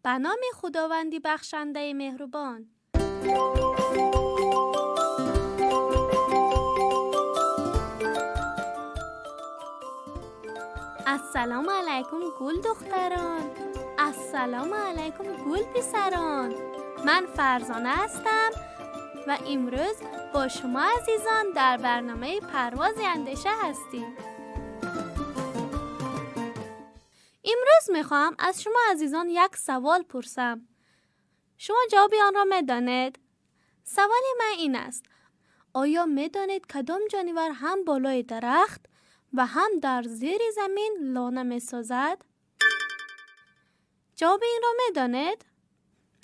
به نام خداوندی بخشنده مهربان. السلام علیکم گل دختران، السلام علیکم گل پسران. من فرزانه هستم و امروز با شما عزیزان در برنامه پرواز اندیشه هستیم. امروز میخواهم از شما عزیزان یک سوال پرسم. شما جواب آن را میدانید؟ سوال من این است: آیا میدانید کدام جانور هم بالای درخت و هم در زیر زمین لانه میسازد؟ جواب این را میدانید؟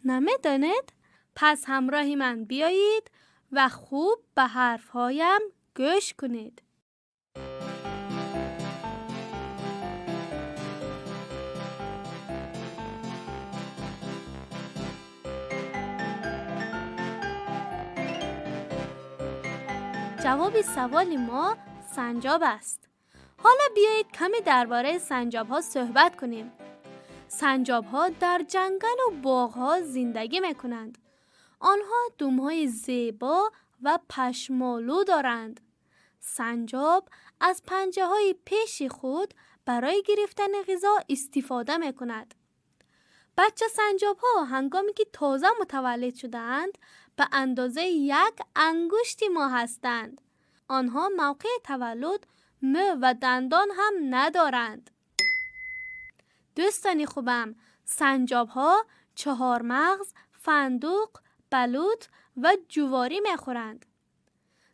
نمیدانید؟ پس همراه من بیایید و خوب به حرفهایم گوش کنید. جواب سوال ما سنجاب است. حالا بیایید کمی درباره سنجاب ها صحبت کنیم. سنجاب ها در جنگل و باغ ها زندگی میکنند. آنها دم های زیبا و پشمالو دارند. سنجاب از پنجه های پیش خود برای گرفتن غذا استفاده میکند. بچه سنجاب ها هنگامی که تازه متولد شدند به اندازه یک انگشت ما هستند. آنها موقع تولد مو و دندان هم ندارند. دوستانی خوبم، سنجاب ها چهارمغز، فندق، بلوط و جواری میخورند.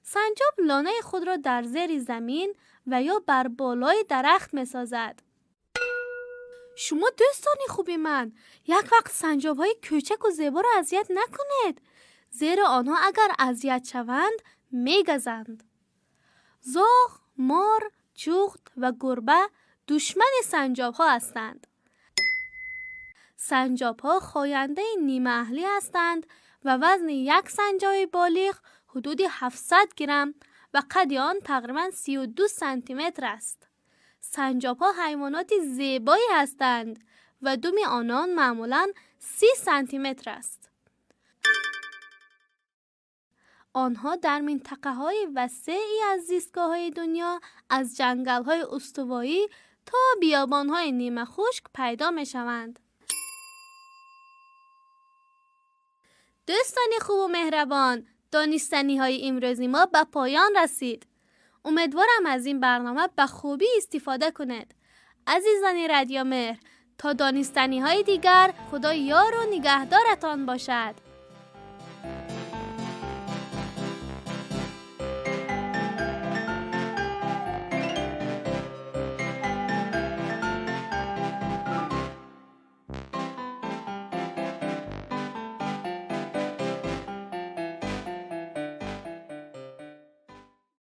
سنجاب لانه خود را در زیر زمین و یا بر بالای درخت میسازد. شما دوستانی خوبی من، یک وقت سنجاب های کوچک و زیبا را اذیت نکنید، زیرا آنها اگر اذیت شوند میگزند. زاغ، مار، جغد و گربه دشمن سنجاب ها هستند. سنجاب ها خاینده نیمه اهلی هستند و وزن یک سنجاب بالغ حدود 700 گرم و قد آن تقریبا 32 سانتی متر است. سنجاب ها حیوانات زیبایی هستند و دم آنان معمولاً 30 سانتی متر است. آنها در منطقه های وسیعی از زیستگاه های دنیا، از جنگل های استوایی تا بیابان های نیمه خشک پیدا می شوند. دوستان خوب و مهربان، دانستنی های امروزی ما به پایان رسید. امیدوارم از این برنامه به خوبی استفاده کنید. عزیزان رادیو مهر، تا دانستنی های دیگر، خدا یار و نگهدارتان باشد.